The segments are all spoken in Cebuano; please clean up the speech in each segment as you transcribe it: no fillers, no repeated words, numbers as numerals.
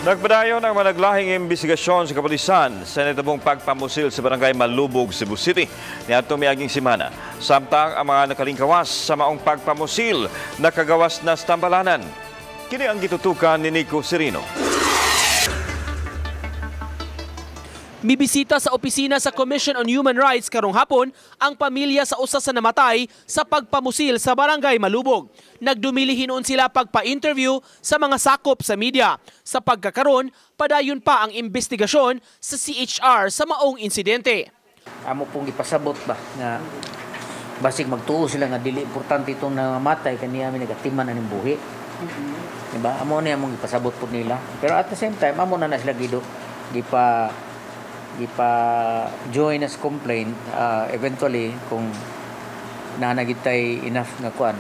Nagpadayon ang managlahing imbestigasyon sa kapulisan sa nahitabong pagpamusil sa Barangay Malubog, Cebu City niadtong miaging semana. Samtang ang mga nakalingkawas sa maong pagpamusil nakagawas na sa tambalanan. Kini ang gitutukan ni Nico Serino. Mibisita sa opisina sa Commission on Human Rights karong hapon ang pamilya sa usa sa namatay sa pagpamusil sa Barangay Malubog. Nagdumili hinuon sila pagpa-interview sa mga sakop sa media. Sa pagkakaron, padayon pa ang investigasyon sa CHR sa maong insidente. Amo pong ipasabot ba nga basig magtuo sila nga dili importante itong namatay kaniya mi nagatiman aning buhi. Diba? Amo ni among ipasabot po nila. Pero at the same time, amo na na sila gido gipa gipa join as complaint. Eventually kung nanagitay enough nga kuan,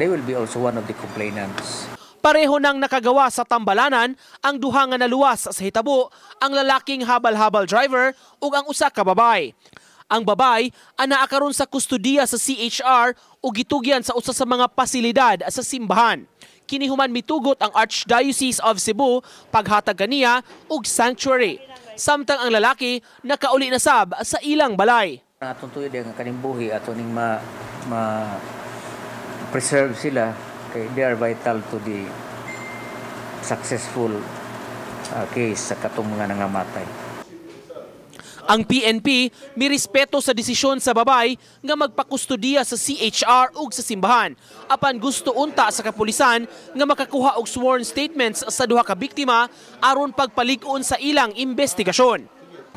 they will be also one of the complainants. Pareho nang nakagawa sa tambalanan ang duha nga naluwas sa hitabo, ang lalaking habal-habal driver ug ang usa ka babay. Ang babay anaa karon sa kustudiya sa CHR ug gitugyan sa usa sa mga pasilidad sa simbahan. Kini human mitugot ang Archdiocese of Cebu paghatag kaniya og sanctuary. Samtang ang lalaki nakauli na sab sa ilang balay. Atong tuyo nga kaning buhi ato ning ma, ma preserve sila kay they are vital to the successful case sa katong mga nangamatay. Ang PNP mirespeto sa desisyon sa babay nga magpakustudiya sa CHR ug sa simbahan. Apan gusto unta sa kapulisan nga makakuha og sworn statements sa duha ka biktima aron pagpalig-on sa ilang investigasyon.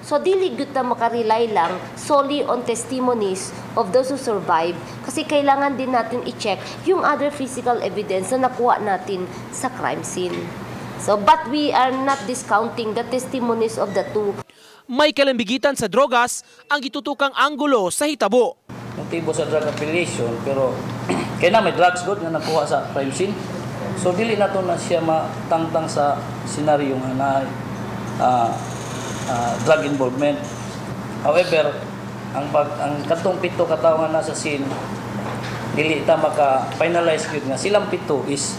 So dili gyud ta makarely lang solely on testimonies of those who survived kasi kailangan din natin i-check yung other physical evidence na nakuha natin sa crime scene. So but we are not discounting the testimonies of the two. May kalambigitan sa drogas ang gitutukang anggulo sa hitabo. Motibo sa drug affiliation, pero kaya na may drugs good nga nakuha sa crime scene. So dili na to na siya matangtang sa senaryo nga na drug involvement. However, ang katong 7 ka tawo nga nasa scene, dili ta maka finalize gyud nga silang 7 is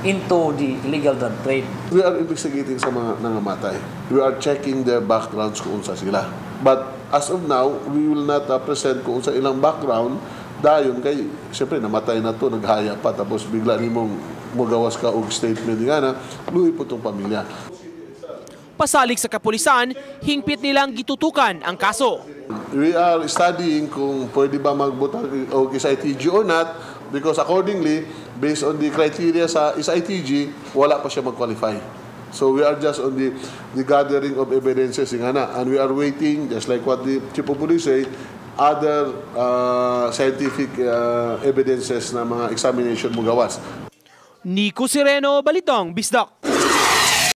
into the illegal drug trade. We are investigating sa mga nangamatay. We are checking their backgrounds kung unsa sila. But as of now, we will not present kung unsa ilang background dayon kay siyempre namatay na to, naghaya pa, tapos bigla nimong magawas ka og statement nga na luhi po tong pamilya. Pasalig sa kapulisan, hingpit nilang gitutukan ang kaso. We are studying kung pwede ba magbutang og SITG or not because accordingly, based on the criteria sa SITG, wala pa siya mag-qualify. So we are just on the gathering of evidences nga na, and we are waiting, just like what the Chief of Police say, other scientific evidences na mga examination mo gawas. Nico Sereno, Balitang Bisdak.